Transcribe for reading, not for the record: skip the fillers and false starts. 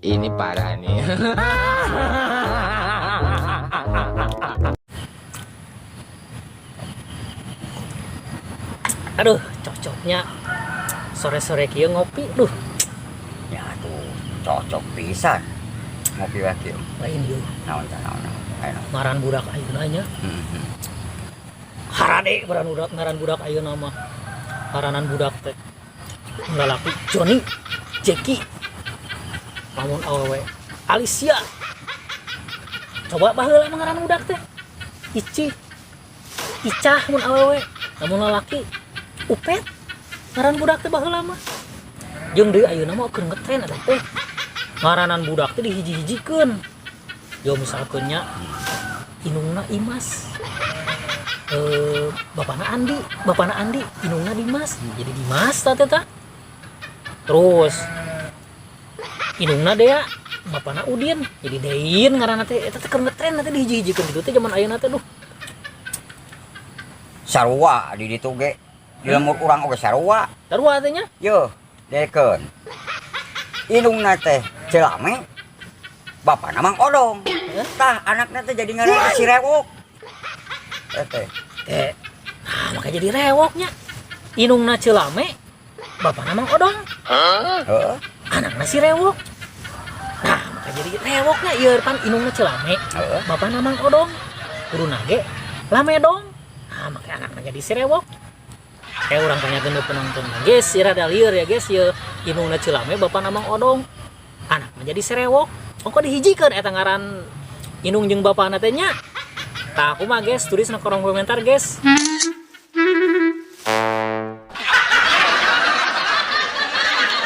Ini parah nih. Aduh, cocoknya sore-sore kieu ngopi, duh. Ya tuh, cocok pisan. Ngopi wae kieu. Lain ieu. Naon tah, naon naon. Ayo. Ngaran budak ayeuna nya. Harade ngaran budak, ngaran budak ayeuna mah. Ngaranan budak teh. Lalaki Joni, Jeki. Lamun awewe Alicia. Coba baheula mah ngaran budak teh. Ici. Icah mun awewe, lamun lalaki Upet. Ngaran budak teh baheula mah. Jeung deui ayeuna mah keur ngetren eta teh. Ngaranan budak teh dihiji-hijikeun. Yo misalkeun nya indungna Imas. Bapana Andi, bapana Andi, indungna Dimas. Jadi Dimas tah teh tah. Terus indungna Dea, bapana Udin, jadi Dein ngaranna teh. Eta teh keur ngetren teh dihiji-hijikeun kitu teh zaman ayeuna teh, duh. Sarua di ditu ge. Di lembur urang oge sarua. Sarua teh nya. Yo, dekeun. Indungna teh Celame, bapana Mang Odong. Tah anakna teh jadi ngaran si Rewok. Teh. Eh, nah makanya jadi rewoknya. Indungna Celame, bapana Mang Odong. Heeh. Anakna si Rewok. Nah, maka jadi rewoknya ieu pan indungna Celame, bapana Mang Odong. Guruna ge Lamedong. Nah, makanya anakna jadi si Rewok. Kayak urang tanyakeun ke penonton. Guys, ieu rada lieur ya guys, ieu indungna Celame, bapana Mang Odong. Anakna jadi si Rewok. Ongko dihijikeun eta ngaran indung jeung bapana teh nya. Tah, aku mah guys, tulis na kolom komentar guys.